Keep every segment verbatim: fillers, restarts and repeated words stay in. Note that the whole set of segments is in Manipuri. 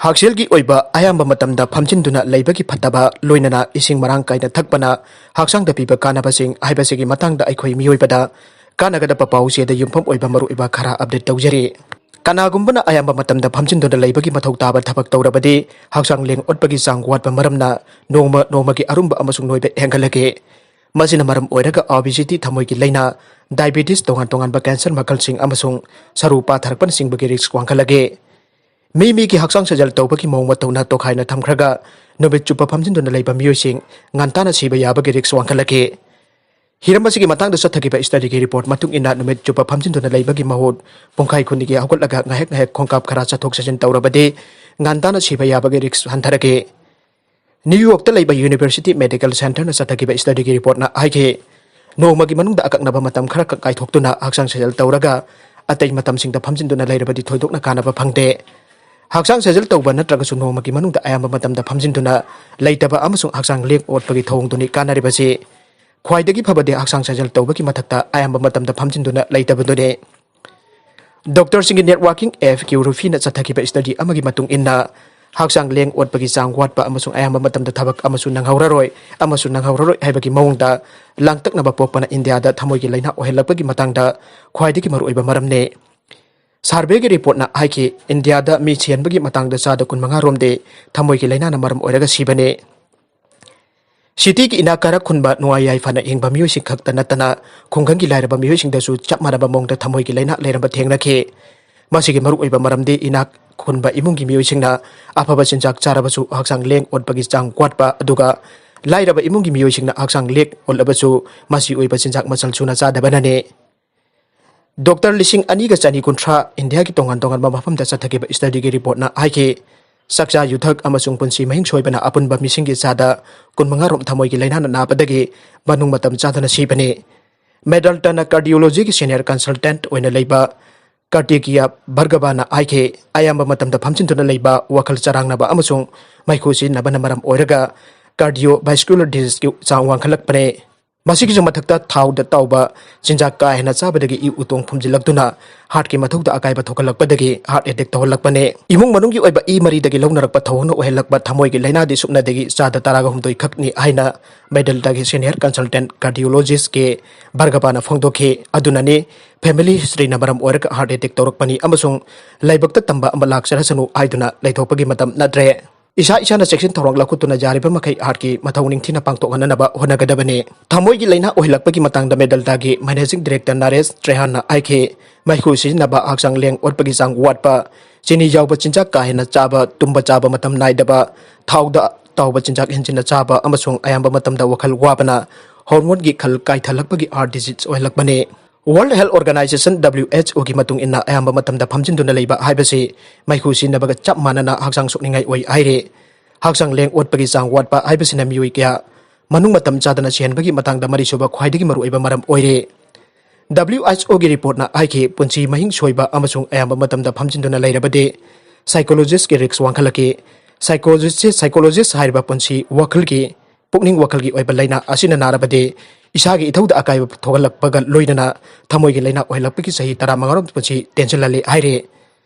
ꯍꯛꯁꯦꯜꯒꯤ ꯑꯣꯏꯕ ꯑꯌꯥꯝꯕ ꯃꯇꯝꯗ ꯐꯝꯖꯤꯟꯗꯨꯅ ꯂꯩꯕꯒꯤ ꯐꯠꯇꯕ, ꯂꯣꯏꯅꯅ ꯏꯁꯤꯡ ꯃꯔꯥꯡ ꯀꯥꯏꯅ ꯊꯛꯄꯅ ꯍꯛꯆꯥꯡꯗ ꯄꯤꯕ ꯀꯥꯟꯅꯕꯁꯤꯡ ꯍꯥꯏꯕꯁꯤꯒꯤ ꯃꯇꯥꯡꯗ ꯑꯩꯈꯣꯏ ꯃꯤꯑꯣꯏꯕꯗ ꯀꯥꯟꯅꯒꯗꯕ ꯄꯥꯎ ꯆꯦꯗ ꯌꯨꯝꯐꯝ ꯑꯣꯏꯕ ꯃꯔꯨꯑꯣꯏꯕ ꯈꯔ ꯑꯞꯗꯦꯠ ꯇꯧꯖꯔꯤ꯫ ꯀꯅꯥꯒꯨꯝꯕꯅ ꯑꯌꯥꯝꯕ ꯃꯇꯝꯗ ꯐꯝꯖꯤꯟꯗꯨꯅ ꯂꯩꯕꯒꯤ ꯃꯊꯧ ꯇꯥꯕ ꯊꯕꯛ ꯇꯧꯔꯕꯗꯤ ꯍꯛꯆꯥꯡ ꯂꯦꯡ ꯑꯣꯠꯄꯒꯤ ꯆꯥꯡ ꯋꯥꯠꯄ ꯃꯔꯝꯅ ꯅꯣꯡꯃ ꯅꯣꯡꯃꯒꯤ ꯑꯔꯨꯝꯕ ꯑꯃꯁꯨꯡ ꯅꯣꯏꯕ ꯍꯦꯟꯒꯠꯂꯛꯀꯦ꯫ ꯃꯁꯤꯅ ꯃꯔꯝ ꯑꯣꯏꯔꯒ obesity, ꯊꯃꯣꯏꯒꯤ ꯂꯥꯏꯅꯥ, diabetes, ꯇꯣꯉꯥꯟ ꯇꯣꯉꯥꯟꯕ cancer ꯃꯈꯜꯁꯤꯡ ꯑꯃꯁꯨꯡ ꯁꯔꯨ ꯄꯥꯊꯔꯛꯄꯅꯆꯤꯡꯕꯒꯤ risk ꯋꯥꯡꯈꯠꯂꯛꯀꯦ꯫ ꯃꯤ ꯃꯤꯒꯤ ꯍꯛꯆꯥꯡ ꯁꯥꯖꯦꯜ ꯇꯧꯕꯒꯤ ꯃꯑꯣꯡ ꯃꯇꯧꯅ ꯇꯣꯈꯥꯏꯅ ꯊꯝꯈ꯭ꯔꯒ ꯅꯨꯃꯤꯠ ꯆꯨꯞꯄ ꯐꯝꯖꯤꯟꯗꯨꯅ ꯂꯩꯕ ꯃꯤꯑꯣꯏꯁꯤꯡ ꯉꯟꯇꯥꯅ ꯁꯤꯕ ꯌꯥꯕꯒꯤ risk ꯋꯥꯡꯈꯠꯂꯛꯀꯦ꯫ ꯍꯤꯔꯝ ꯑꯁꯤꯒꯤ ꯃꯇꯥꯡꯗ ꯆꯠꯊꯈꯤꯕ studyꯒꯤ report ꯃꯇꯨꯡ ꯏꯟꯅ ꯅꯨꯃꯤꯠ ꯆꯨꯞꯄ ꯐꯝꯖꯤꯟꯗꯨꯅ ꯂꯩꯕꯒꯤ ꯃꯍꯨꯠ ꯄꯨꯡꯈꯥꯏ ꯈꯨꯗꯤꯡꯒꯤ ꯍꯧꯒꯠꯂꯒ ꯉꯥꯏꯍꯥꯛ ꯉꯥꯏꯍꯥꯛ ꯈꯣꯡꯀꯥꯞ ꯈꯔ ꯆꯠꯊꯣꯛ ꯆꯠꯁꯤꯟ ꯇꯧꯔꯕꯗꯤ ꯉꯟꯇꯥꯅ ꯁꯤꯕ ꯌꯥꯕꯒꯤ risk ꯍꯟꯊꯔꯛꯀꯦ꯫ New Yorkꯇ ꯂꯩꯕ University Medical Centerꯅ ꯆꯠꯊꯈꯤꯕ studyꯒꯤ reportꯅ ꯍꯥꯏꯈꯤ, ꯅꯣꯡꯃꯒꯤ ꯃꯅꯨꯡꯗ ꯑꯀꯛꯅꯕ ꯃꯇꯝ ꯈꯔ ꯈꯛ ꯀꯥꯏꯊꯣꯛꯇꯨꯅ ꯍꯛꯆꯥꯡ ꯁꯥꯖꯦꯜ ꯇꯧꯔꯒ ꯑꯇꯩ ꯃꯇꯝꯁꯤꯡꯗ ꯐꯝꯖꯤꯟꯗꯨꯅ ꯂꯩꯔꯕꯗꯤ ꯊꯣꯏꯗꯣꯛꯅ ꯀꯥꯟꯅꯕ ꯐꯪꯗꯦ꯫ ꯍꯛꯆꯥꯡ ꯁꯥꯖꯦꯜ ꯇꯧꯕ ꯅꯠꯇ꯭ꯔꯒꯁꯨ ꯅꯣꯡꯃꯒꯤ ꯃꯅꯨꯡꯗ ꯑꯌꯥꯝꯕ ꯃꯇꯝꯗ ꯐꯝꯖꯤꯟꯗꯨꯅ ꯂꯩꯇꯕ ꯑꯃꯁꯨꯡ ꯍꯛꯆꯥꯡ ꯂꯦꯡ ꯑꯣꯠꯄꯒꯤ ꯊꯧꯑꯣꯡꯗꯨꯅꯤ ꯀꯥꯟꯅꯔꯤꯕꯁꯤ꯫ ꯈ꯭ꯋꯥꯏꯗꯒꯤ ꯐꯕꯗꯤ ꯍꯛꯆꯥꯡ ꯁꯥꯖꯦꯜ ꯇꯧꯕꯒꯤ ꯃꯊꯛꯇ ꯑꯌꯥꯝꯕ ꯃꯇꯝꯗ ꯐꯝꯖꯤꯟꯗꯨꯅ ꯂꯩꯇꯕꯗꯨꯅꯤ꯫ ꯗꯣꯛꯇꯔꯁꯤꯡꯒꯤ networking app Qrufiꯅ ꯆꯠꯊꯈꯤꯕ study ꯑꯃꯒꯤ ꯃꯇꯨꯡ ꯏꯟꯅ, ꯍꯛꯆꯥꯡ ꯂꯦꯡ ꯑꯣꯠꯄꯒꯤ ꯆꯥꯡ ꯋꯥꯠꯄ ꯑꯃꯁꯨꯡ ꯑꯌꯥꯝꯕ ꯃꯇꯝꯗ ꯊꯕꯛ ꯑꯃꯁꯨ ꯅꯪꯍꯧꯔꯔꯣꯏ, ꯑꯃꯁꯨ ꯅꯪꯍꯧꯔꯔꯣꯏ ꯍꯥꯏꯕꯒꯤ ꯃꯑꯣꯡꯗ ꯂꯥꯡꯇꯛꯅꯕ ꯄꯣꯛꯄꯅ ꯏꯟꯗꯤꯌꯥꯗ ꯊꯃꯣꯏꯒꯤ ꯂꯥꯏꯅꯥ ꯑꯣꯏꯍꯜꯂꯛꯄꯒꯤ ꯃꯇꯥꯡꯗ ꯈ꯭ꯋꯥꯏꯗꯒꯤ ꯃꯔꯨꯑꯣꯏꯕ ꯃꯔꯝꯅꯤ꯫ Surveyꯒꯤ reportꯅ ꯍꯥꯏꯈꯤ, ꯏꯟꯗꯤꯌꯥꯗ ꯃꯤ ꯁꯤꯍꯟꯕꯒꯤ ꯃꯇꯥꯡꯗ ꯆꯥꯗ ꯀꯨꯟꯃꯉꯥ ꯔꯣꯝꯗꯤ ꯊꯃꯣꯏꯒꯤ ꯂꯥꯏꯅꯥꯅ ꯃꯔꯝ ꯑꯣꯏꯔꯒ ꯁꯤꯕꯅꯤ꯫ Cityꯒꯤ ꯏꯅꯥꯛ ꯀꯥꯔꯛ ꯈꯨꯟꯕ, ꯅꯨꯡꯉꯥꯏ ꯌꯥꯏꯐꯅ ꯍꯤꯡꯕ ꯃꯤꯑꯣꯏꯁꯤꯡ ꯈꯛꯇ ꯅꯠꯇꯅ ꯈꯨꯡꯒꯪꯒꯤ ꯂꯥꯏꯔꯕ ꯃꯤꯑꯣꯏꯁꯤꯡꯗꯁꯨ ꯆꯞ ꯃꯥꯟꯅꯕ ꯃꯑꯣꯡꯗ ꯊꯃꯣꯏꯒꯤ ꯂꯥꯏꯅꯥ ꯂꯩꯔꯝꯕ ꯊꯦꯡꯅꯈꯤ꯫ ꯃꯁꯤꯒꯤ ꯃꯔꯨꯑꯣꯏꯕ ꯃꯔꯝꯗꯤ ꯏꯅꯥꯛ ꯈꯨꯟꯕ ꯏꯃꯨꯡꯒꯤ ꯃꯤꯑꯣꯏꯁꯤꯡꯅ ꯑꯐꯕ ꯆꯤꯟꯖꯥꯛ ꯆꯥꯔꯕꯁꯨ ꯍꯛꯆꯥꯡ ꯂꯦꯡ ꯑꯣꯠꯄꯒꯤ ꯆꯥꯡ ꯋꯥꯠꯄ, ꯑꯗꯨꯒ ꯂꯥꯏꯔꯕ ꯏꯃꯨꯡꯒꯤ ꯃꯤꯑꯣꯏꯁꯤꯡꯅ ꯍꯛꯆꯥꯡ ꯂꯦꯡ ꯑꯣꯠꯂꯕꯁꯨ ꯃꯆꯤ ꯑꯣꯏꯕ ꯆꯤꯟꯖꯥꯛ ꯃꯆꯜ ꯁꯨꯅ ꯆꯥꯗꯕꯅꯅꯤ꯫ ꯗꯣꯛꯇꯔ ꯂꯤꯁꯤꯡ ꯑꯅꯤꯒ ꯆꯅꯤ ꯀꯨꯟꯊ꯭ꯔꯥ ꯏꯟꯗꯤꯌꯥꯒꯤ ꯇꯣꯉꯥꯟ ꯇꯣꯉꯥꯟꯕ ꯃꯐꯝꯗ ꯆꯠꯊꯈꯤꯕ studyꯒꯤ reportꯅ ꯍꯥꯏꯈꯤ, ꯆꯥꯛꯆꯥ ꯌꯨꯊꯛ ꯑꯃꯁꯨꯡ ꯄꯨꯟꯁꯤ ꯃꯍꯤꯡ ꯁꯣꯏꯕꯅ ꯑꯄꯨꯟꯕ ꯃꯤꯁꯤꯡꯒꯤ ꯆꯥꯗ ꯀꯨꯟꯃꯉꯥ ꯔꯣꯝ ꯊꯃꯣꯏꯒꯤ ꯂꯥꯏꯅꯥꯅ ꯅꯥꯕꯗꯒꯤ ꯃꯅꯨꯡ ꯃꯇꯝ ꯆꯥꯗꯅ ꯁꯤꯕꯅꯤ꯫ Middletonꯅ cardiologyꯒꯤ senior consultant ꯑꯣꯏꯅ ꯂꯩꯕ Kartikeya Bhargavaꯅ ꯍꯥꯏꯈꯤ, ꯑꯌꯥꯝꯕ ꯃꯇꯝꯗ ꯐꯝꯖꯤꯟꯗꯨꯅ ꯂꯩꯕ, ꯋꯥꯈꯜ ꯆꯔꯥꯡꯅꯕ ꯑꯃꯁꯨꯡ ꯃꯩꯈꯨ ꯁꯤꯖꯤꯟꯅꯕꯅ ꯃꯔꯝ ꯑꯣꯏꯔꯒ cardiovascular diseaseꯀꯤ ꯆꯥꯡ ꯋꯥꯡꯈꯠꯂꯛꯄꯅꯤ꯫ ꯃꯁꯤꯒꯤꯁꯨ ꯃꯊꯛꯇ ꯊꯥꯎꯗ ꯇꯥꯎꯕ ꯆꯤꯟꯖꯥꯛ ꯀꯥ ꯍꯦꯟꯅ ꯆꯥꯕꯗꯒꯤ ꯏ ꯎꯇꯣꯡ ꯐꯨꯝꯖꯤꯜꯂꯛꯇꯨꯅ ꯍꯥꯔꯠꯀꯤ ꯃꯊꯧꯗ ꯑꯀꯥꯏꯕ ꯊꯣꯛꯍꯜꯂꯛꯄꯗꯒꯤ ꯍꯥꯔꯠ ꯑꯦꯇꯦꯛ ꯇꯧꯍꯜꯂꯛꯄꯅꯦ꯫ ꯏꯃꯨꯡ ꯃꯅꯨꯡꯒꯤ ꯑꯣꯏꯕ ꯏ ꯃꯔꯤꯗꯒꯤ ꯂꯧꯅꯔꯛꯄ ꯊꯧꯑꯣꯡꯅ ꯑꯣꯏꯍꯜꯂꯛꯄ ꯊꯃꯣꯏꯒꯤ ꯂꯥꯏꯅꯥꯗꯤ ꯁꯨꯞꯅꯗꯒꯤ ꯆꯥꯗ ꯇꯔꯥꯒ ꯍꯨꯝꯗꯣꯏ ꯈꯛꯅꯤ ꯍꯥꯏꯅ ꯃꯦꯗꯜꯗꯥꯒꯤ ꯁꯦꯅꯤꯌꯔ ꯀꯟꯁꯜꯇꯦꯟꯠ ꯀꯥꯔꯗꯤꯑꯣꯂꯣꯖꯤꯁ꯭ꯠꯀꯤ ꯕꯔꯒꯕꯥꯅ ꯐꯣꯡꯗꯣꯛꯈꯤ꯫ ꯑꯗꯨꯅꯅꯤ ꯐꯦꯃꯤꯂꯤ ꯍꯤꯁꯇ꯭ꯔꯤꯅ ꯃꯔꯝ ꯑꯣꯏꯔꯒ ꯍꯥꯔꯠ ꯑꯦꯇꯦꯛ ꯇꯧꯔꯛꯄꯅꯤ ꯑꯃꯁꯨꯡ ꯂꯥꯏꯕꯛꯇ ꯇꯝꯕ ꯑꯃ ꯂꯥꯛꯆꯔꯁꯅꯨ ꯍꯥꯏꯗꯨꯅ ꯂꯩꯊꯣꯛꯄꯒꯤ ꯃꯇꯝ ꯅꯠꯇ꯭ꯔꯦ꯫ ꯏꯁꯥ ꯏꯁꯥꯅ ꯆꯦꯛꯁꯤꯟ ꯊꯧꯔꯥꯡ ꯂꯧꯈꯠꯇꯨꯅ ꯌꯥꯔꯤꯕ ꯃꯈꯩ ꯍꯥꯔꯠꯀꯤ ꯃꯊꯧ ꯅꯤꯡꯊꯤꯅ ꯄꯥꯡꯊꯣꯛꯍꯟꯅꯅꯕ ꯍꯣꯠꯅꯒꯗꯕꯅꯤ꯫ ꯊꯃꯣꯏꯒꯤ ꯂꯥꯏꯅꯥ ꯑꯣꯏꯍꯜꯂꯛꯄꯒꯤ ꯃꯇꯥꯡꯗ ꯃꯦꯗꯜꯗꯥꯒꯤ ꯃꯦꯅꯦꯖꯤꯡ ꯗꯤꯔꯦꯛꯇꯔ ꯅꯔꯦꯁ ꯇ꯭ꯔꯦꯍꯥꯟꯅ ꯍꯥꯏꯈꯤ, ꯃꯩꯈꯨ ꯁꯤꯖꯤꯟꯅꯕ, ꯍꯛꯆꯥꯡ ꯂꯦꯡ ꯑꯣꯠꯄꯒꯤ ꯆꯥꯡ ꯋꯥꯠꯄ, ꯆꯤꯅꯤ ꯌꯥꯎꯕ ꯆꯤꯟꯖꯥꯛ ꯀꯥ ꯍꯦꯟꯅ ꯆꯥꯕ, ꯇꯨꯝꯕ ꯆꯥꯕ ꯃꯇꯝ ꯅꯥꯏꯗꯕ, ꯊꯥꯎꯗ ꯇꯥꯎꯕ ꯆꯤꯟꯖꯥꯛ ꯍꯦꯟꯖꯤꯟꯅ ꯆꯥꯕ ꯑꯃꯁꯨꯡ ꯑꯌꯥꯝꯕ ꯃꯇꯝꯗ ꯋꯥꯈꯜ ꯋꯥꯕꯅ ꯍꯣꯔꯃꯣꯟꯒꯤ ꯈꯜ ꯀꯥꯏꯊꯜꯂꯛꯄꯒꯤ ꯍꯥꯔꯠ ꯗꯤꯖꯤꯖ ꯑꯣꯏꯍꯜꯂꯛꯄꯅꯤ꯫ World Health Organization, W H Oꯒꯤ ꯃꯇꯨꯡ ꯏꯟꯅ, ꯑꯌꯥꯝꯕ ꯃꯇꯝꯗ ꯐꯝꯖꯤꯟꯗꯨꯅ ꯂꯩꯕ ꯍꯥꯏꯕꯁꯤ ꯃꯩꯈꯨ ꯁꯤꯖꯤꯟꯅꯕꯒ ꯆꯞ ꯃꯥꯟꯅꯅ ꯍꯛꯆꯥꯡ ꯁꯣꯛꯅꯤꯡꯉꯥꯏ ꯑꯣꯏ ꯍꯥꯏꯔꯤ꯫ ꯍꯛꯆꯥꯡ ꯂꯦꯡ ꯑꯣꯠꯄꯒꯤ ꯆꯥꯡ ꯋꯥꯠꯄ ꯍꯥꯏꯕꯁꯤꯅ ꯃꯤꯑꯣꯏ ꯀꯌꯥ ꯃꯅꯨꯡ ꯃꯇꯝ ꯆꯥꯗꯅ ꯁꯤꯍꯟꯕꯒꯤ ꯃꯇꯥꯡꯗ ꯃꯔꯤꯁꯨꯕ ꯈ꯭ꯋꯥꯏꯗꯒꯤ ꯃꯔꯨꯑꯣꯏꯕ ꯃꯔꯝ ꯑꯣꯏꯔꯤ꯫ W H Oꯒꯤ ꯔꯤꯄꯣꯔꯠꯅ ꯍꯥꯏꯈꯤ, ꯄꯨꯟꯁꯤ ꯃꯍꯤꯡ ꯁꯣꯏꯕ ꯑꯃꯁꯨꯡ ꯑꯌꯥꯝꯕ ꯃꯇꯝꯗ ꯐꯝꯖꯤꯟꯗꯨꯅ ꯂꯩꯔꯕꯗꯤ psychologistꯀꯤ risk ꯋꯥꯡꯈꯠꯂꯛꯈꯤ꯫ Psychologistꯁꯦ, psychologist ꯍꯥꯏꯔꯤꯕ ꯄꯨꯟꯁꯤ ꯋꯥꯈꯜꯒꯤ, ꯄꯨꯛꯅꯤꯡ ꯋꯥꯈꯜꯒꯤ ꯑꯣꯏꯕ ꯂꯥꯏꯅꯥ ꯑꯁꯤꯅ ꯅꯥꯔꯕꯗꯤ ꯏꯁꯥꯒꯤ ꯏꯊꯧꯗ ꯑꯀꯥꯏꯕ ꯊꯣꯛꯍꯜꯂꯛꯄꯒ ꯂꯣꯏꯅꯅ ꯊꯃꯣꯏꯒꯤ ꯂꯥꯏꯅꯥ ꯑꯣꯏꯍꯜꯂꯛꯄꯒꯤ ꯆꯍꯤ ꯇꯔꯥꯃꯉꯥꯔꯣꯝ ꯄꯨꯟꯁꯤ ꯇꯦꯟꯁꯤꯜꯍꯜꯂꯤ ꯍꯥꯏꯔꯤ꯫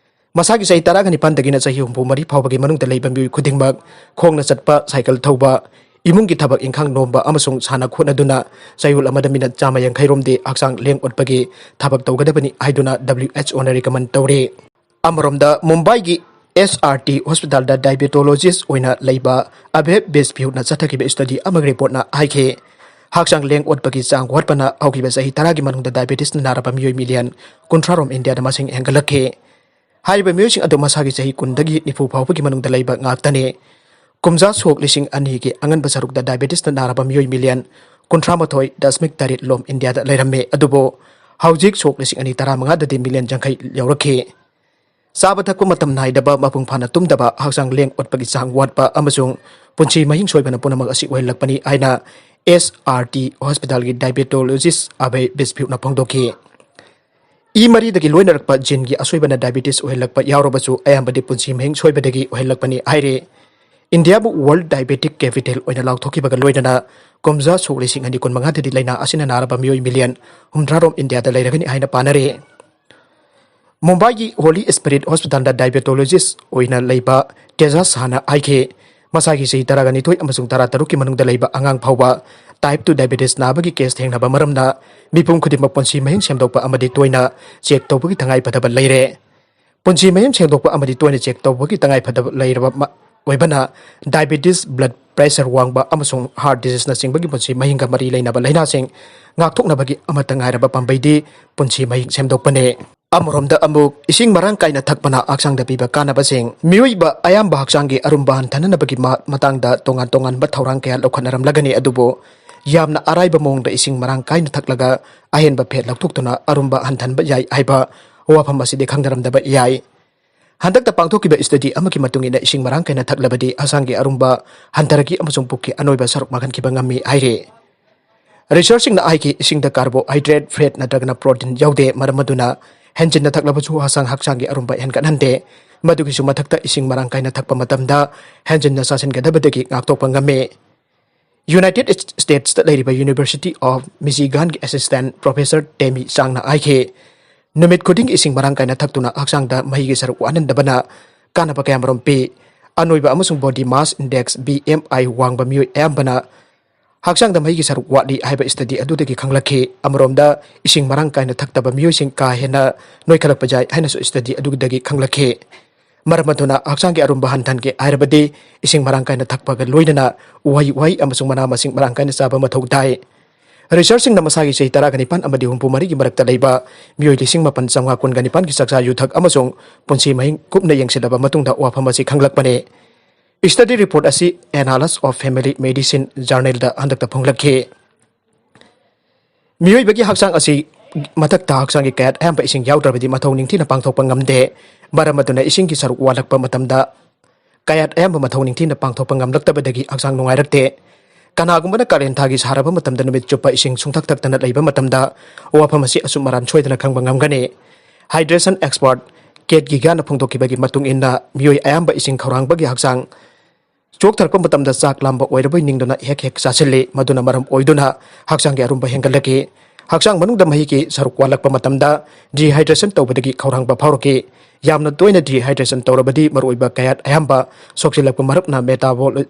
ꯃꯁꯥꯒꯤ ꯆꯍꯤ ꯇꯔꯥꯒ ꯅꯤꯄꯥꯟꯗꯒꯤꯅ ꯆꯍꯤ ꯍꯨꯝꯐꯨ ꯃꯔꯤ ꯐꯥꯎꯕꯒꯤ ꯃꯅꯨꯡꯗ ꯂꯩꯕ ꯃꯤꯑꯣꯏ ꯈꯨꯗꯤꯡꯃꯛ ꯈꯣꯡꯅ ꯆꯠꯄ, ꯁꯥꯏꯀꯜ ꯊꯧꯕ, ꯏꯃꯨꯡꯒꯤ ꯊꯕꯛ ꯏꯪꯈꯥꯡ ꯅꯣꯝꯕ ꯑꯃꯁꯨꯡ ꯁꯥꯟꯅ ꯈꯣꯠꯅꯗꯨꯅ ꯆꯌꯣꯜ ꯑꯃꯗ ꯃꯤꯅꯠ ꯆꯥꯝꯃ ꯌꯥꯡꯈꯩ ꯔꯣꯝꯗꯤ ꯍꯛꯆꯥꯡ ꯂꯦꯡ ꯑꯣꯠꯄꯒꯤ ꯊꯕꯛ ꯇꯧꯒꯗꯕꯅꯤ ꯍꯥꯏꯗꯨꯅ W H Oꯅ recommend ꯇꯧꯔꯤ꯫ ꯑꯃꯔꯣꯝꯗ, ꯃꯨꯝꯕꯥꯏꯒꯤ S R T hospitalꯗ diabetologist ꯑꯣꯏꯅ ꯂꯩꯕ ꯑꯚꯦ ꯕꯤꯁꯄꯤꯌꯨꯠꯅ ꯆꯠꯊꯈꯤꯕ study ꯑꯃꯒꯤ ꯔꯤꯄꯣꯔꯠꯅ ꯍꯥꯏꯈꯤ, ꯍꯛꯆꯥꯡ ꯂꯦꯡ ꯑꯣꯠꯄꯒꯤ ꯆꯥꯡ ꯋꯥꯠꯄꯅ ꯍꯧꯈꯤꯕ ꯆꯍꯤ ꯇꯔꯥꯒꯤ ꯃꯅꯨꯡꯗ diabetesꯅ ꯅꯥꯔꯕ ꯃꯤꯑꯣꯏ ꯃꯤꯂꯤꯌꯟ ꯀꯨꯟꯊ꯭ꯔꯥ ꯔꯣꯝ ꯏꯟꯗꯤꯌꯥꯗ ꯃꯁꯤꯡ ꯍꯦꯟꯒꯠꯂꯛꯈꯤ꯫ ꯍꯥꯏꯔꯤꯕ ꯃꯤꯑꯣꯏꯁꯤꯡ ꯑꯗꯨ ꯃꯁꯥꯒꯤ ꯆꯍꯤ ꯀꯨꯟꯗꯒꯤ ꯅꯤꯐꯨ ꯐꯥꯎꯕꯒꯤ ꯃꯅꯨꯡꯗ ꯂꯩꯕ ꯉꯥꯛꯇꯅꯤ꯫ ꯀꯨꯝꯖꯥ ꯁꯣꯛ ꯂꯤꯁꯤꯡ ꯑꯅꯤꯒꯤ ꯑꯉꯟꯕ ꯁꯔꯨꯛꯇ diabetesꯅ ꯅꯥꯔꯕ ꯃꯤꯑꯣꯏ ꯃꯤꯂꯤꯌꯟ ꯀꯨꯟꯊ꯭ꯔꯥ ꯃꯥꯊꯣꯏ ꯗꯁꯃꯤꯛ ꯇꯔꯦꯠ ꯂꯣꯝ ꯏꯟꯗꯤꯌꯥꯗ ꯂꯩꯔꯝꯃꯤ꯫ ꯑꯗꯨꯕꯨ ꯍꯧꯖꯤꯛ ꯁꯣꯛ ꯂꯤꯁꯤꯡ ꯑꯅꯤ ꯇꯔꯥꯃꯉꯥꯗꯗꯤ ꯃꯤꯂꯤꯌꯟ ꯌꯥꯡꯈꯩ ꯌꯧꯔꯛꯈꯤ꯫ ꯆꯥꯕ ꯊꯛꯄ ꯃꯇꯝ ꯅꯥꯏꯗꯕ, ꯃꯄꯨꯡ ꯐꯥꯅ ꯇꯨꯝꯗꯕ, ꯍꯛꯆꯥꯡ ꯂꯦꯡ ꯑꯣꯠꯄꯒꯤ ꯆꯥꯡ ꯋꯥꯠꯄ ꯑꯃꯁꯨꯡ ꯄꯨꯟꯁꯤ ꯃꯍꯤꯡ ꯁꯣꯏꯕꯅ ꯄꯨꯝꯅꯃꯛ ꯑꯁꯤ ꯑꯣꯏꯍꯜꯂꯛꯄꯅꯤ ꯍꯥꯏꯅ S R T hospitalꯒꯤ diabetologist ꯑꯚꯦ ꯕꯤꯁꯄꯤꯌꯨꯠꯅ ꯐꯣꯡꯗꯣꯛꯈꯤ꯫ ꯏ ꯃꯔꯤꯗꯒꯤ ꯂꯣꯏꯅꯔꯛꯄ geneꯒꯤ ꯑꯁꯣꯏꯕꯅ diabetes ꯑꯣꯏꯍꯜꯂꯛꯄ ꯌꯥꯎꯔꯕꯁꯨ, ꯑꯌꯥꯝꯕꯗꯤ ꯄꯨꯟꯁꯤ ꯃꯍꯤꯡ ꯁꯣꯏꯕꯗꯒꯤ ꯑꯣꯏꯍꯜꯂꯛꯄꯅꯤ ꯍꯥꯏꯔꯤ꯫ ꯏꯟꯗꯤꯌꯥꯕꯨ World Diabetic Capital ꯑꯣꯏꯅ ꯂꯥꯎꯊꯣꯛꯈꯤꯕꯒ ꯂꯣꯏꯅꯅ ꯀꯨꯝꯖꯥ ꯁꯣꯛ ꯂꯤꯁꯤꯡ ꯑꯅꯤ ꯀꯨꯟ ꯃꯉꯥꯗꯗꯤ ꯂꯥꯏꯅꯥ ꯑꯁꯤꯅ ꯅꯥꯔꯕ ꯃꯤꯑꯣꯏ ꯃꯤꯂꯤꯌꯟ ꯍꯨꯝꯗ꯭ꯔꯥ ꯔꯣꯝ ꯏꯟꯗꯤꯌꯥꯗ ꯂꯩꯔꯒꯅꯤ ꯍꯥꯏꯅ ꯄꯥꯅꯔꯤ꯫ ꯃꯨꯝꯕꯥꯏꯒꯤ Holy Spirit Hospitalꯗ diabetologist ꯑꯣꯏꯅ ꯂꯩꯕ ꯇꯦꯖꯥꯁ ꯁꯍꯥꯅ ꯍꯥꯏꯈꯤ, ꯃꯁꯥꯒꯤ ꯆꯍꯤ ꯇꯔꯥꯒ ꯅꯤꯊꯣꯏ ꯑꯃꯁꯨꯡ ꯇꯔꯥ ꯇꯔꯨꯛꯀꯤ ꯃꯅꯨꯡꯗ ꯂꯩꯕ ꯑꯉꯥꯡ ꯐꯥꯎꯕ type two diabetes ꯅꯥꯕꯒꯤ case ꯊꯦꯡꯅꯕ ꯃꯔꯝꯅ ꯃꯤꯄꯨꯝ ꯈꯨꯗꯤꯡꯃꯛ ꯄꯨꯟꯁꯤ ꯃꯍꯤꯡ ꯁꯦꯝꯗꯣꯛꯄ ꯑꯃꯗꯤ ꯇꯣꯏꯅ check ꯇꯧꯕꯒꯤ ꯇꯉꯥꯏ ꯐꯗꯕ ꯂꯩꯔꯦ꯫ ꯄꯨꯟꯁꯤ ꯃꯍꯤꯡ ꯁꯦꯝꯗꯣꯛꯄ ꯑꯃꯗꯤ ꯇꯣꯏꯅ check ꯇꯧꯕꯒꯤ ꯇꯉꯥꯏ ꯐꯗꯕ ꯂꯩꯔꯕ ꯃ-, ꯑꯣꯏꯕꯅ diabetes, blood pressure ꯋꯥꯡꯕ ꯑꯃꯁꯨꯡ heart diseaseꯅꯆꯤꯡꯕꯒꯤ ꯄꯨꯟꯁꯤ ꯃꯍꯤꯡꯒ ꯃꯔꯤ ꯂꯩꯅꯕ ꯂꯥꯏꯅꯥꯁꯤꯡ ꯉꯥꯛꯊꯣꯛꯅꯕꯒꯤ ꯑꯃꯠꯇ ꯉꯥꯏꯔꯕ ꯄꯥꯝꯕꯩꯗꯤ ꯄꯨꯟꯁꯤ ꯃꯍꯤꯡ ꯁꯦꯝꯗꯣꯛꯄꯅꯤ꯫ ꯑꯃꯔꯣꯝꯗ ꯑꯃꯨꯛ ꯏꯁꯤꯡ ꯃꯔꯥꯡ ꯀꯥꯏꯅ ꯊꯛꯄꯅ ꯍꯛꯆꯥꯡꯗ ꯄꯤꯕ ꯀꯥꯟꯅꯕꯁꯤꯡ, ꯃꯤꯑꯣꯏꯕ ꯑꯌꯥꯝꯕ ꯍꯛꯆꯥꯡꯒꯤ ꯑꯔꯨꯝꯕ ꯍꯟꯊꯅꯅꯕꯒꯤ ꯃ-, ꯃꯇꯥꯡꯗ ꯇꯣꯉꯥꯟ ꯇꯣꯉꯥꯟꯕ ꯊꯧꯔꯥꯡ ꯀꯌꯥ ꯂꯧꯈꯠꯅꯔꯝꯂꯒꯅꯤ, ꯑꯗꯨꯕꯨ ꯌꯥꯝꯅ ꯑꯔꯥꯏꯕ ꯃꯑꯣꯡꯗ ꯏꯁꯤꯡ ꯃꯔꯥꯡ ꯀꯥꯏꯅ ꯊꯛꯂꯒ ꯑꯍꯦꯟꯕ fat ꯂꯧꯊꯣꯛꯇꯨꯅ ꯑꯔꯨꯝꯕ ꯍꯟꯊꯍꯟꯕ ꯌꯥꯏ ꯍꯥꯏꯕ ꯋꯥꯐꯝ ꯑꯁꯤꯗꯤ ꯈꯪꯅꯔꯝꯗꯕ ꯌꯥꯏ꯫ ꯍꯟꯗꯛꯇ ꯄꯥꯡꯊꯣꯛꯈꯤꯕ study ꯑꯃꯒꯤ ꯃꯇꯨꯡ ꯏꯟꯅ ꯏꯁꯤꯡ ꯃꯔꯥꯡ ꯀꯥꯏꯅ ꯊꯛꯂꯕꯗꯤ ꯍꯛꯆꯥꯡꯒꯤ ꯑꯔꯨꯝꯕ ꯍꯟꯊꯔꯛꯈꯤ ꯑꯃꯁꯨꯡ ꯄꯨꯛꯀꯤ ꯑꯅꯣꯏꯕ ꯁꯔꯨꯛ ꯃꯥꯡꯍꯟꯈꯤꯕ ꯉꯝꯃꯤ ꯍꯥꯏꯔꯤ꯫ Researchꯁꯤꯡꯅ ꯍꯥꯏꯈꯤ, ꯏꯁꯤꯡꯗ carbohydrate, fat ꯅꯠꯇ꯭ꯔꯒꯅ protein ꯌꯥꯎꯗꯦ, ꯃꯔꯝ ꯑꯗꯨꯅ ꯍꯦꯟꯖꯤꯟꯅ ꯊꯛꯂꯕꯁꯨ ꯍꯛꯆꯥꯡ, ꯍꯛꯆꯥꯡꯒꯤ ꯑꯔꯨꯝꯕ ꯍꯦꯟꯒꯠꯍꯟꯗꯦ꯫ ꯃꯗꯨꯒꯤꯁꯨ ꯃꯊꯛꯇ, ꯏꯁꯤꯡ ꯃꯔꯥꯡ ꯀꯥꯏꯅ ꯊꯛꯄ ꯃꯇꯝꯗ ꯍꯦꯟꯖꯤꯟꯅ ꯆꯥꯁꯤꯟꯒꯗꯕꯗꯒꯤ ꯉꯥꯛꯊꯣꯛꯄ ꯉꯝꯃꯤ꯫ United Statesꯇ ꯂꯩꯔꯤꯕ University of Michiganꯒꯤ assistant professor Tammy Changꯅ ꯍꯥꯏꯈꯤ, ꯅꯨꯃꯤꯠ ꯈꯨꯗꯤꯡꯒꯤ ꯏꯁꯤꯡ ꯃꯔꯥꯡ ꯀꯥꯏꯅ ꯊꯛꯇꯨꯅ ꯍꯛꯆꯥꯡꯗ ꯃꯍꯤꯒꯤ ꯁꯔꯨꯛ ꯋꯥꯠꯍꯟꯗꯕꯅ ꯀꯥꯟꯅꯕ ꯀꯌꯥꯃꯔꯨꯝ ꯄꯤ꯫ ꯑꯅꯣꯏꯕ ꯑꯃꯁꯨꯡ body mass index, B M I, ꯋꯥꯡꯕ ꯃꯤꯑꯣꯏ ꯑꯌꯥꯝꯕꯅ ꯍꯛꯆꯥꯡꯗ ꯃꯍꯤꯒꯤ ꯁꯔꯨꯛ ꯋꯥꯠꯂꯤ ꯍꯥꯏꯕ study ꯑꯗꯨꯗꯒꯤ ꯈꯪꯂꯛꯈꯤ꯫ ꯑꯃꯔꯣꯝꯗ, ꯏꯁꯤꯡ ꯃꯔꯥꯡ ꯀꯥꯏꯅ ꯊꯛꯇꯕ ꯃꯤꯑꯣꯏꯁꯤꯡ ꯀꯥ ꯍꯦꯟꯅ ꯅꯣꯏꯈꯠꯂꯛꯄ ꯌꯥꯏ ꯍꯥꯏꯅꯁꯨ study ꯑꯗꯨꯗꯒꯤ ꯈꯪꯂꯛꯈꯤ꯫ ꯃꯔꯝ ꯑꯗꯨꯅ ꯍꯛꯆꯥꯡꯒꯤ ꯑꯔꯨꯝꯕ ꯍꯟꯊꯍꯟꯒꯦ ꯍꯥꯏꯔꯕꯗꯤ ꯏꯁꯤꯡ ꯃꯔꯥꯡ ꯀꯥꯏꯅ ꯊꯛꯄꯒ ꯂꯣꯏꯅꯅ ꯎꯍꯩ ꯋꯥꯍꯩ ꯑꯃꯁꯨꯡ ꯃꯅꯥ ꯃꯁꯤꯡ ꯃꯔꯥꯡ ꯀꯥꯏꯅ ꯆꯥꯕ ꯃꯊꯧ ꯇꯥꯏ꯫ Researchꯁꯤꯡꯅ ꯃꯁꯥꯒꯤ ꯆꯍꯤ ꯇꯔꯥꯒ ꯅꯤꯄꯥꯟ ꯑꯃꯗꯤ ꯍꯨꯝꯐꯨ ꯃꯔꯤꯒꯤ ꯃꯔꯛꯇ ꯂꯩꯕ ꯃꯤꯑꯣꯏ ꯂꯤꯁꯤꯡ ꯃꯥꯄꯟ ꯆꯥꯝꯃꯉꯥ ꯀꯨꯟꯒ ꯅꯤꯄꯥꯟꯒꯤ ꯆꯥꯛꯆꯥ ꯌꯨꯊꯛ ꯑꯃꯁꯨꯡ ꯄꯨꯟꯁꯤ ꯃꯍꯤꯡ ꯀꯨꯞꯅ ꯌꯦꯡꯁꯤꯜꯂꯕ ꯃꯇꯨꯡꯗ ꯋꯥꯐꯝ ꯑꯁꯤ ꯈꯪꯂꯛꯄꯅꯤ꯫ Study report ꯑꯁꯤ Annals of Family Medicine journalꯗ ꯍꯟꯗꯛꯇ ꯐꯣꯡꯂꯛꯈꯤ꯫ ꯃꯤꯑꯣꯏꯕꯒꯤ ꯍꯛꯆꯥꯡ ꯑꯁꯤ ꯃꯊꯛꯇ ꯍꯛꯆꯥꯡꯒꯤ ꯀꯌꯥꯠ ꯑꯌꯥꯝꯕ ꯏꯁꯤꯡ ꯌꯥꯎꯗ꯭ꯔꯕꯗꯤ ꯃꯊꯧ ꯅꯤꯡꯊꯤꯅ ꯄꯥꯡꯊꯣꯛꯄ ꯉꯝꯗꯦ꯫ ꯃꯔꯝ ꯑꯗꯨꯅ ꯏꯁꯤꯡꯒꯤ ꯁꯔꯨꯛ ꯋꯥꯠꯂꯛꯄ ꯃꯇꯝꯗ ꯀꯌꯥꯠ ꯑꯌꯥꯝꯕ ꯃꯊꯧ ꯅꯤꯡꯊꯤꯅ ꯄꯥꯡꯊꯣꯛꯄ ꯉꯝꯂꯛꯇꯕꯗꯒꯤ ꯍꯛꯆꯥꯡ ꯅꯨꯡꯉꯥꯏꯔꯛꯇꯦ꯫ ꯀꯅꯥꯒꯨꯝꯕꯅ ꯀꯥꯂꯦꯟ ꯊꯥꯒꯤ ꯁꯥꯔꯕ ꯃꯇꯝꯗ ꯅꯨꯃꯤꯠ ꯆꯨꯞꯄ ꯏꯁꯤꯡ ꯁꯨꯡꯊꯛ ꯊꯛꯇꯅ ꯂꯩꯕ ꯃꯇꯝꯗ ꯋꯥꯐꯝ ꯑꯁꯤ ꯑꯆꯨꯝ ꯑꯔꯥꯟ ꯁꯣꯏꯗꯅ ꯈꯪꯕ ꯉꯝꯒꯅꯤ꯫ Hydration expert Kate Giganꯅ ꯐꯣꯡꯗꯣꯛꯈꯤꯕꯒꯤ ꯃꯇꯨꯡ ꯏꯟꯅ, ꯃꯤꯑꯣꯏ ꯑꯌꯥꯝꯕ ꯏꯁꯤꯡ ꯈꯧꯔꯥꯡꯕꯒꯤ ꯍꯛꯆꯥꯡ ꯆꯣꯛꯊꯔꯛꯄ ꯃꯇꯝꯗ ꯆꯥꯛ ꯂꯥꯝꯕ ꯑꯣꯏꯔꯕꯣꯏ ꯅꯤꯡꯗꯨꯅ ꯍꯦꯛ ꯍꯦꯛ ꯆꯥꯁꯤꯜꯂꯤ꯫ ꯃꯗꯨꯅ ꯃꯔꯝ ꯑꯣꯏꯗꯨꯅ ꯍꯛꯆꯥꯡꯒꯤ ꯑꯔꯨꯝꯕ ꯍꯦꯟꯒꯠꯂꯛꯏ꯫ ꯍꯛꯆꯥꯡ ꯃꯅꯨꯡꯗ ꯃꯍꯤꯒꯤ ꯁꯔꯨꯛ ꯋꯥꯠꯂꯛꯄ ꯃꯇꯝꯗ dehydration ꯇꯧꯕꯗꯒꯤ ꯈꯧꯔꯥꯡꯕ ꯐꯥꯎꯔꯛꯏ꯫ ꯌꯥꯝꯅ ꯇꯣꯏꯅ dehydration ꯇꯧꯔꯕꯗꯤ ꯃꯔꯨꯑꯣꯏꯕ ꯀꯌꯥꯠ ꯑꯌꯥꯝꯕ ꯁꯣꯛꯆꯤꯜꯂꯛꯄ ꯃꯔꯝꯅ metabol-,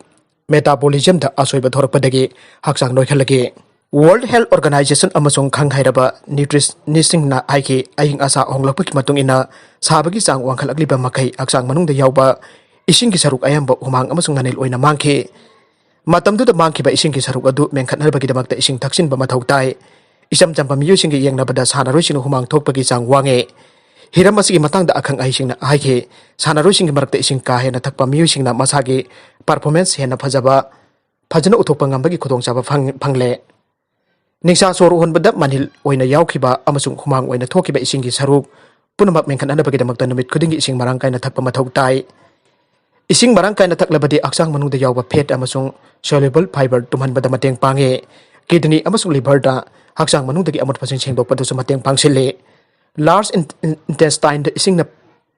metabolism ꯗ ꯑꯁꯣꯏꯕ ꯊꯣꯔꯛꯄꯗꯒꯤ ꯍꯛꯆꯥꯡ ꯅꯣꯏꯈꯠꯂꯛꯏ꯫ World Health Organization ꯑꯃꯁꯨꯡ ꯈꯪ ꯍꯩꯔꯕ nutritionist ꯁꯤꯡꯅ ꯍꯥꯏꯈꯤ, ꯑꯏꯪ ꯑꯁꯥ ꯍꯣꯡꯂꯛꯄꯒꯤ ꯃꯇꯨꯡ ꯏꯟꯅ ꯁꯥꯕꯒꯤ ꯆꯥꯡ ꯋꯥꯡꯈꯠꯂꯛꯂꯤꯕ ꯃꯈꯩ ꯍꯛꯆꯥꯡ ꯃꯅꯨꯡꯗ ꯌꯥꯎꯕ ꯏꯁꯤꯡꯒꯤ ꯁꯔꯨꯛ ꯑꯌꯥꯝꯕ ꯍꯨꯃꯥꯡ ꯑꯃꯁꯨꯡ ꯅꯅꯤꯜ ꯑꯣꯏꯅ ꯃꯥꯡꯈꯤ꯫ ꯃꯇꯝꯗꯨꯗ ꯃꯥꯡꯈꯤꯕ ꯏꯁꯤꯡꯒꯤ ꯁꯔꯨꯛ ꯑꯗꯨ ꯃꯦꯟꯈꯠꯅꯕꯒꯤꯗꯃꯛꯇ ꯏꯁꯤꯡ ꯊꯛꯆꯤꯟꯕ ꯃꯊꯧ ꯇꯥꯏ꯫ ꯏꯆꯝ ꯆꯝꯕ ꯃꯤꯑꯣꯏꯁꯤꯡꯒ ꯌꯦꯡꯅꯕꯗ ꯁꯥꯟꯅꯔꯣꯏꯁꯤꯡꯅ ꯍꯨꯃꯥꯡ ꯊꯣꯛꯄꯒꯤ ꯆꯥꯡ ꯋꯥꯡꯉꯦ꯫ ꯍꯤꯔꯝ ꯑꯁꯤꯒꯤ ꯃꯇꯥꯡꯗ ꯑꯈꯪ ꯑꯍꯩꯁꯤꯡꯅ ꯍꯥꯏꯈꯤ, ꯁꯥꯟꯅꯔꯣꯏꯁꯤꯡꯒꯤ ꯃꯔꯛꯇ ꯏꯁꯤꯡ ꯀꯥ ꯍꯦꯟꯅ ꯊꯛꯄ ꯃꯤꯑꯣꯏꯁꯤꯡꯅ ꯃꯁꯥꯒꯤ performance ꯍꯦꯟꯅ ꯐꯖꯕ, ꯐꯖꯅ ꯎꯠꯊꯣꯛꯄ ꯉꯝꯕꯒꯤ ꯈꯨꯗꯣꯡꯆꯥꯕ ꯐꯪ-, ꯐꯪꯂꯦ꯫ ꯅꯤꯡꯁꯥ ꯁꯣꯔ ꯍꯣꯟꯕꯗ ꯃꯅꯤꯜ ꯑꯣꯏꯅ ꯌꯥꯎꯈꯤꯕ ꯑꯃꯁꯨꯡ ꯍꯨꯃꯥꯡ ꯑꯣꯏꯅ ꯊꯣꯛꯈꯤꯕ ꯏꯁꯤꯡꯒꯤ ꯁꯔꯨꯛ ꯄꯨꯝꯅꯃꯛ ꯃꯦꯟꯈꯠꯅꯅꯕꯒꯤꯗꯃꯛꯇ ꯅꯨꯃꯤꯠ ꯈꯨꯗꯤꯡꯒꯤ ꯏꯁꯤꯡ ꯃꯔꯥꯡ ꯀꯥꯏꯅ ꯊꯛꯄ ꯃꯊꯧ ꯇꯥꯏ꯫ ꯏꯁꯤꯡ ꯃꯔꯥꯡ ꯀꯥꯏꯅ ꯊꯛꯂꯕꯗꯤ ꯍꯛꯆꯥꯡ ꯃꯅꯨꯡꯗ ꯌꯥꯎꯕ fat ꯑꯃꯁꯨꯡ soluble fiber ꯇꯨꯝꯍꯟꯕꯗ ꯃꯇꯦꯡ ꯄꯥꯡꯉꯤ꯫ Kidney ꯑꯃꯁꯨꯡ liver ꯗ ꯍꯛꯆꯥꯡ ꯃꯅꯨꯡꯗꯒꯤ ꯑꯃꯣꯠꯄꯁꯤꯡ ꯁꯦꯡꯗꯣꯛꯄꯗꯁꯨ ꯃꯇꯦꯡ ꯄꯥꯡꯁꯤꯜꯂꯤ꯫ Large in-, in-, intestine ꯗ ꯏꯁꯤꯡꯅ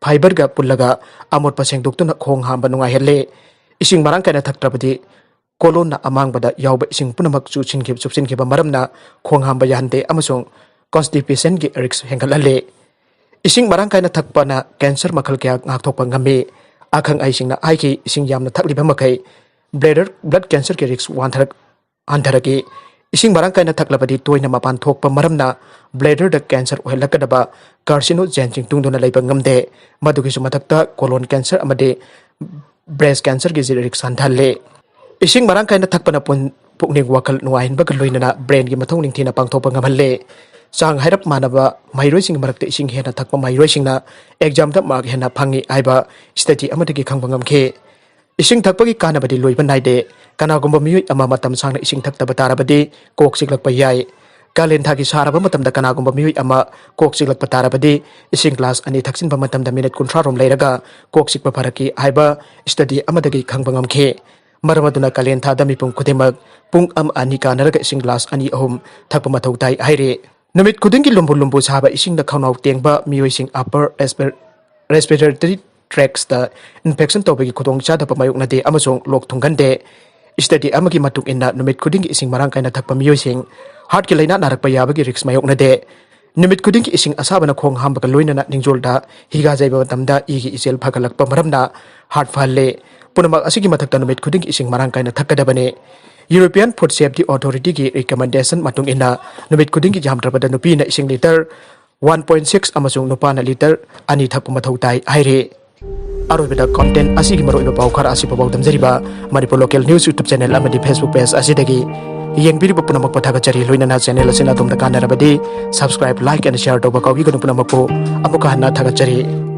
fiber ꯒ ꯄꯨꯜꯂꯒ ꯑꯃꯣꯠꯄ ꯁꯦꯡꯗꯣꯛꯇꯨꯅ ꯈꯣꯡ ꯍꯥꯝꯕ ꯅꯨꯡꯉꯥꯏꯍꯜꯂꯤ꯫ ꯏꯁꯤꯡ ꯃꯔꯥꯡ ꯀꯥꯏꯅ ꯊꯛꯇ꯭ꯔꯕꯗꯤ colon ꯅ ꯑꯃꯥꯡꯕꯗ ꯌꯥꯎꯕ ꯏꯁꯤꯡ ꯄꯨꯝꯅꯃꯛ ꯆꯨꯞꯁꯤꯟꯈꯤ-, ꯆꯨꯞꯁꯤꯟꯈꯤꯕ ꯃꯔꯝꯅ ꯈꯣꯡ ꯍꯥꯝꯕ ꯌꯥꯍꯟꯗꯦ ꯑꯃꯁꯨꯡ constipation ꯒꯤ risk ꯍꯦꯟꯒꯠꯍꯜꯂꯤ꯫ ꯏꯁꯤꯡ ꯃꯔꯥꯡ ꯀꯥꯏꯅ ꯊꯛꯄꯅ cancer ꯃꯈꯜ ꯀꯌꯥ ꯉꯥꯛꯊꯣꯛꯄ ꯉꯝꯃꯤ꯫ ꯑꯈꯪ ꯑꯍꯩꯁꯤꯡꯅ ꯍꯥꯏꯈꯤ, ꯏꯁꯤꯡ ꯌꯥꯝꯅ ꯊꯛꯂꯤꯕ ꯃꯈꯩ bladder, blood cancer ꯒꯤ risk ꯋꯥꯟꯊꯔꯛ-, ꯍꯟꯊꯔꯛꯏ꯫ ꯏꯁꯤꯡ ꯃꯔꯥꯡ ꯀꯥꯏꯅ ꯊꯛꯂꯕꯗꯤ ꯇꯣꯏꯅ ꯃꯄꯥꯟ ꯊꯣꯛꯄ ꯃꯔꯝꯅ bladder ꯗ cancer ꯑꯣꯏꯍꯜꯂꯛꯀꯗꯕ carcinogen ꯁꯤꯡ ꯇꯨꯡꯗꯨꯅ ꯂꯩꯕ ꯉꯝꯗꯦ꯫ ꯃꯗꯨꯒꯤꯁꯨ ꯃꯊꯛꯇ colon cancer ꯑꯃꯗꯤ breast cancer ꯒꯤ risk ꯍꯟꯊꯍꯜꯂꯤ꯫ ꯏꯁꯤꯡ ꯃꯔꯥꯡ ꯀꯥꯏꯅ ꯊꯛꯄꯅ ꯄꯨꯟ-, ꯄꯨꯛꯅꯤꯡ ꯋꯥꯈꯜ ꯅꯨꯡꯉꯥꯏꯍꯟꯕꯒ ꯂꯣꯏꯅꯅ brain ꯒꯤ ꯃꯊꯧ ꯅꯤꯡꯊꯤꯅ ꯄꯥꯡꯊꯣꯛꯄ ꯉꯝꯍꯜꯂꯤ꯫ ꯆꯥꯡ ꯍꯥꯏꯔꯞ ꯃꯥꯟꯅꯕ ꯃꯍꯩꯔꯣꯏꯁꯤꯡꯒꯤ ꯃꯔꯛꯇ ꯏꯁꯤꯡ ꯍꯦꯟꯅ ꯊꯛꯄ ꯃꯍꯩꯔꯣꯏꯁꯤꯡꯅ exam ꯗ mark ꯍꯦꯟꯅ ꯐꯪꯏ ꯍꯥꯏꯕ study ꯑꯃꯗꯒꯤ ꯈꯪꯕ ꯉꯝꯈꯤ꯫ ꯏꯁꯤꯡ ꯊꯛꯄꯒꯤ ꯀꯥꯟꯅꯕꯗꯤ ꯂꯣꯏꯕ ꯅꯥꯏꯗꯦ꯫ ꯀꯅꯥꯒꯨꯝꯕ ꯃꯤꯑꯣꯏ ꯑꯃ ꯃꯇꯝ ꯁꯥꯡꯅ ꯏꯁꯤꯡ ꯊꯛꯇꯕ ꯇꯥꯔꯕꯗꯤ ꯀꯣꯛ ꯆꯤꯛꯂꯛꯄ ꯌꯥꯏ꯫ ꯀꯥꯂꯦꯟ ꯊꯥꯒꯤ ꯁꯥꯔꯕ ꯃꯇꯝꯗ ꯀꯅꯥꯒꯨꯝꯕ ꯃꯤꯑꯣꯏ ꯑꯃ ꯀꯣꯛ ꯆꯤꯛꯂꯛꯄ ꯇꯥꯔꯕꯗꯤ ꯏꯁꯤꯡ glass ꯑꯅꯤ ꯊꯛꯆꯤꯟꯕ ꯃꯇꯝꯗ minute ꯀꯨꯟꯊ꯭ꯔꯥ ꯔꯣꯝ ꯂꯩꯔꯒ ꯀꯣꯛ ꯆꯤꯛꯄ ꯐꯔꯛꯈꯤ ꯍꯥꯏꯕ study ꯑꯃꯗꯒꯤ ꯈꯪꯕ ꯉꯝꯈꯤ꯫ ꯃꯔꯝ ꯑꯗꯨꯅ ꯀꯥꯂꯦꯟ ꯊꯥꯗ ꯃꯤꯄꯨꯝ ꯈꯨꯗꯤꯡꯃꯛ ꯄꯨꯡ ꯑꯃ ꯑꯅꯤ ꯀꯥꯟꯅꯔꯒ ꯏꯁꯤꯡ glass ꯑꯅꯤ ꯑꯍꯨꯝ ꯊꯛꯄ ꯃꯊꯧ ꯇꯥꯏ ꯍꯥꯏꯔꯤ꯫ ꯅꯨꯃꯤꯠ ꯈꯨꯗꯤꯡꯒꯤ ꯂꯨꯝꯕꯨ ꯂꯨꯝꯕꯨ ꯁꯥꯕ ꯏꯁꯤꯡꯅ ꯈꯧꯅꯥꯎ ꯇꯦꯡꯕ ꯃꯤꯑꯣꯏꯁꯤꯡ upper respir-, respiratory ꯇ꯭ꯔꯦꯛꯁꯇ ꯏꯟꯐꯦꯛꯁꯟ ꯇꯧꯕꯒꯤ ꯈꯨꯗꯣꯡꯆꯥꯗꯕ ꯃꯥꯌꯣꯛꯅꯗꯦ ꯑꯃꯁꯨꯡ ꯂꯣꯛ ꯊꯨꯡꯒꯟꯗꯦ꯫ ꯁ꯭ꯇꯗꯤ ꯑꯃꯒꯤ ꯃꯇꯨꯡ ꯏꯟꯅ, ꯅꯨꯃꯤꯠ ꯈꯨꯗꯤꯡꯒꯤ ꯏꯁꯤꯡ ꯃꯔꯥꯡ ꯀꯥꯏꯅ ꯊꯛꯄ ꯃꯤꯑꯣꯏꯁꯤꯡ ꯍꯥꯔꯠꯀꯤ ꯂꯥꯏꯅꯥ ꯅꯥꯔꯛꯄ ꯌꯥꯕꯒꯤ ꯔꯤꯁꯛ ꯃꯥꯌꯣꯛꯅꯗꯦ꯫ ꯅꯨꯃꯤꯠ ꯈꯨꯗꯤꯡꯒꯤ ꯏꯁꯤꯡ ꯑꯁꯥꯕꯅ ꯈꯣꯡ ꯍꯥꯝꯕꯒ ꯂꯣꯏꯅꯅ ꯅꯤꯡꯖꯣꯜꯗ ꯍꯤꯒꯥ ꯌꯩꯕ ꯃꯇꯝꯗ ꯏꯒꯤ ꯏꯆꯦꯜ ꯐꯒꯠꯂꯛꯄ ꯃꯔꯝꯅ ꯍꯥꯔꯠ ꯐꯍꯜꯂꯦ꯫ ꯄꯨꯝꯅꯃꯛ ꯑꯁꯤꯒꯤ ꯃꯊꯛꯇ, ꯅꯨꯃꯤꯠ ꯈꯨꯗꯤꯡꯒꯤ ꯏꯁꯤꯡ ꯃꯔꯥꯡ ꯀꯥꯏꯅ ꯊꯛꯀꯗꯕꯅꯤ꯫ ꯌꯨꯔꯣꯄꯤꯌꯟ ꯐꯨꯗ ꯁꯦꯐꯇꯤ ꯑꯣꯊꯣꯔꯤꯇꯤꯒꯤ ꯔꯤꯀꯃꯦꯟꯗꯦꯁꯟ ꯃꯇꯨꯡ ꯏꯟꯅ, ꯅꯨꯃꯤꯠ ꯈꯨꯗꯤꯡꯒꯤ ꯌꯥꯝꯗ꯭ꯔꯕꯗ ꯅꯨꯄꯤꯅ ꯏꯁꯤꯡ ꯂꯤꯇꯔ ꯋꯥꯟ ꯄꯣꯏꯟ ꯁꯤꯛꯁ ꯑꯃꯁꯨꯡ ꯅꯨꯄꯥꯅ ꯂꯤꯇꯔ ꯑꯅꯤ ꯊꯛꯄ ꯃꯊꯧ ꯇꯥꯏ ꯍꯥꯏꯔꯤ꯫ ꯑꯔꯣꯏꯕꯗ, ꯀꯣꯟꯇꯦꯟ ꯑꯁꯤꯒꯤ ꯃꯔꯨꯑꯣꯏꯕ ꯄꯥꯎ ꯈꯔ ꯑꯁꯤ ꯄꯥꯎ ꯗꯝꯖꯔꯤꯕ Manipur local news YouTube channel ꯑꯃꯗꯤ ꯐꯦꯁꯕꯨꯛ ꯄꯦꯖ ꯑꯁꯤꯗꯒꯤ꯫ ꯌꯦꯡꯕꯤꯔꯤꯕ ꯄꯨꯝꯅꯃꯛꯄꯨ ꯊꯥꯒꯠꯆꯔꯤ꯫ ꯂꯣꯏꯅꯅ ꯆꯦꯅꯦꯜ ꯑꯁꯤꯅ ꯑꯗꯣꯝꯗ ꯀꯥꯟꯅꯔꯕꯗꯤ subscribe, like and share ꯇꯧꯕ ꯀꯥꯎꯕꯤꯒꯅꯨ꯫ ꯄꯨꯝꯅꯃꯛꯄꯨ ꯑꯃꯨꯛꯀ ꯍꯟꯅ ꯊꯥꯒꯠꯆꯔꯤ꯫